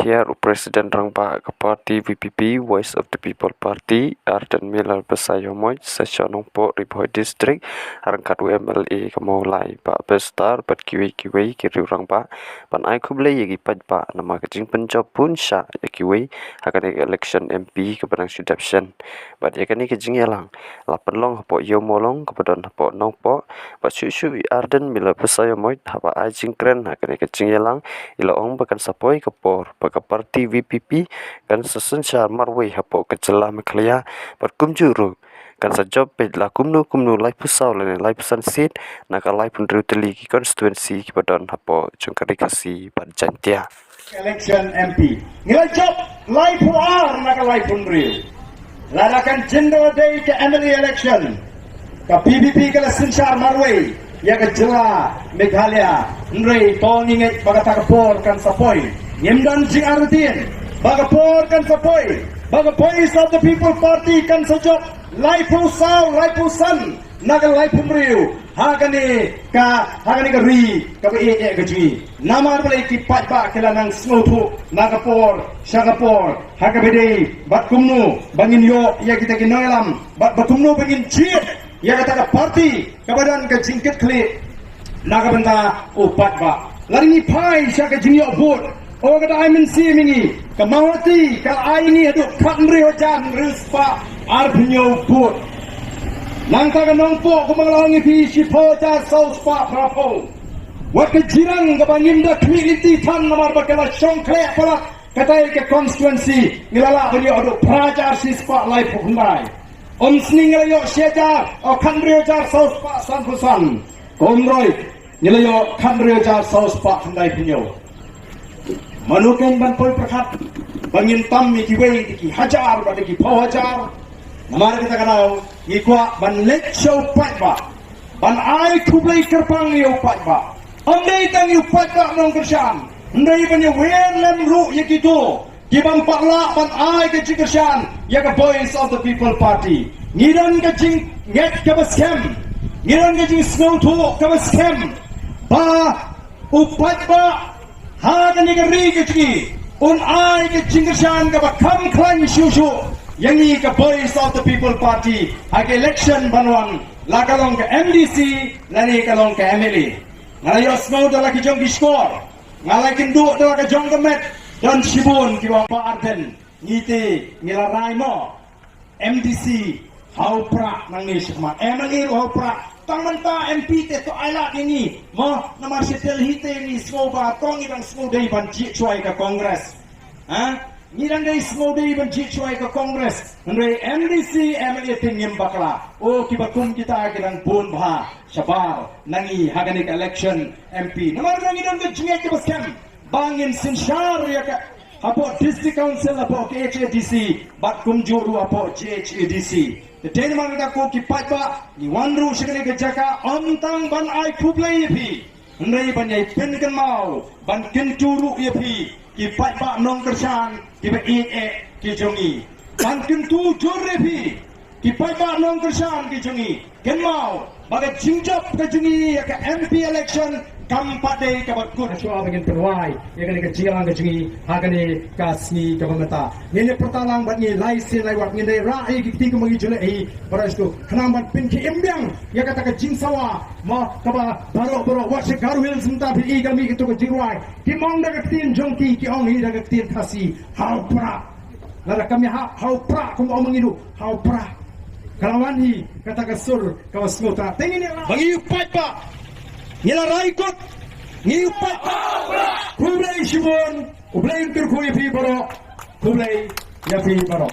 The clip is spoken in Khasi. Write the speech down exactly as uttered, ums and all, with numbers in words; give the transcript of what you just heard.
Ïa u President Rangbah ka party V P P, Voice of the People Party, Ardent Miller Basaiawmoit, Session Nongpoh, Ri Bhoi District, ha ryngkat u M L A ka Mawlai, Bah Bestar, bad kiwei kiwei ki riew rangbah, ban ai khublei ïa ki paidbah namar ka jingpynjop bun shah ïa kiwei ha kane ka election M P kaba dang shu dep shen. Bad ïa kane ka jingïalang la pynlong hapoh Ïew Mawlong kaba don hapoh Nongpoh, bad shuh shuh i Ardent Miller Basaiawmoit haba ai jingkren ha kane ka jingïalang, i la ong ba kan sa poi ka por ba ka party V P P kan sa synshar marwei hapoh ka jylla Meghalaya, bad kumjuh ruh kan sa jop beit la kumno kumno laiphew saw lane laiphew san seat na ka laiphew hynriew tylli ki constituency kiba don hapoh jong ka Ri Khasi bad Jaintia. Election M P ngi la jop laiphew ar na ka laiphew hynriew. Lada kan jin da dei ka M L A election, ka P P P ka la synshar marwei ïa ka jylla Meghalaya. Hynrei to ngi ngeit ba kata ka por kan sa poi. Ngim don jingartatien ba ka por kan sa poi, ba ka Voice of the People Party kan sa jop laiphew saw, laiphew san na ka laiphew hynriew ha kane ka, ha kane ka ri kaba ïeit eh ka jong ngi. Namar balei? Ki paidbah ki la nang sngewthuh na ka por sha ka por ha kaba dei bad kumno ba ngin ïoh ïa kita ki nongïalam, bad ba kumno ba ngin jied ïa kata ka party kaba don ka jingkitkhlieh na ka bynta u paidbah. Lada ngi phai sha ka jingïoh vote, o ka dei mynsiem ïa ngi, ka Mawhati ka ai ïa ngi haduh khathynriew hajar hynriew spah arphew hynñiew vote. Nangta ka Nongpoh kumba nga la ong ïa phi, shiphew hajar saw spah phraphew. Wat ka Jirang kaba ngim da khmih lynti than namar ba ka la shong khleh palat, katai ka constituency ngi la lah ban ïoh haduh phra hajar shi spah laiphew khyndai. Umsning ngi la ïoh shi hajar, o, khathynriew hajar saw spah sanphew san. Ka Umroi ngi la ïoh khathynriew hajar saw spah khyndaiphew hynñiew. Mano kein ban poi pyrkhat ba ngin tam ïa kiwei da ki hajar bad da ki phew hajar? Namar kata ka daw ngi kwah ban leit sha u paidbah ban ai khublei kyrpang ïa u paidbah. Ym dei tang ïa u paidbah nongkyrshan, hynrei ban ïa wer lem ruh ïa kito ki bym pat lah ban ai ka jingkyrshan ïa ka Voice of the People Party. Ngi don ka jingngeit kaba skhem, ngi don ka jingsngewthuh kaba skhem ba u paidbah ha kane ka ri ka jong ngi un ai ka jingkyrshan kaba kham khlaiñ shuh shuh ïa ngi ka Voice of the People Party ha ka election ban wan, la ka long ka M D C lane ka long ka M L A. Nga la ïohsngew da la ki jong ki shkor, nga la ïakynduh da la ka jong ka met, don shibun kiba ong, Bah Ardent, ngi te ngi la rai mo. M D C ha u prah nangne shakhmat, M L A ruh ha u prah. Tang mynta M P te to ai lad ïa ngi mo, namar sha Delhi te ngi sngew ba to ngi dang sngew dei ban jied shuwa ïa ka Congress. Ha? Ngi dang dei sngew dei ban jied shuwa ïa ka Congress. Hynrei M D C, M L A te ngim bakla. O, kiba kum kita ki dang bun bha shabar na ngi ha kane ka election M P. Namar ngi don ka jingngeit kaba skhem ba ngin synshar ïa ka hapoh District Council, hapoh K H A D C bad kumjuh ruh hapoh J H A D C. Te dei namar kata ko ki paidbah, ngi wan ruh sha kane ka jaka ym tang ban ai khublei ïa phi, hynrei ban ïai pynkynmaw, ban kyntu ruh ïa phi ki paidbah nongkyrshan kiba ïeit eh ki jong ngi. Ban kyntu jur ïa phi ki paidbah nongkyrshan ki jong ngi, kynmaw ba ka jingjop ka jong ngi ïa ka M P election kam pat dei kaba kut. Shuwa ba ngin pynwai ïa kane ka jingïalang ka jong ngi ha kane ka sngi kaba mynta, ngin ïa pyrta lang bad ngi lai sien lai wat, ngin dei rah ïa ki kti kumba ngi ju leh hi. Para shu khnang ban pynkhie im biang ïa kata ka jingsawa mo kaba baroh baroh, wat sha Garo Hills mynta phi i ka mi kito ka jingrwai, kim ong da ka ktien jong ki, ki ong hi da ka ktien Khasi, ha u prah. Lada kam ïahap ha u prah kumba ong ma ngi ruh, ha u prah. Ka la wan hi kata ka sur kaba sngewtynnat. Te ngi la, ba ngi u paidbah ngi la rai kut, ngi u paidbah. Khublei shibun, khublei kyrkhu ïa phi baroh, khublei ïa phi baroh.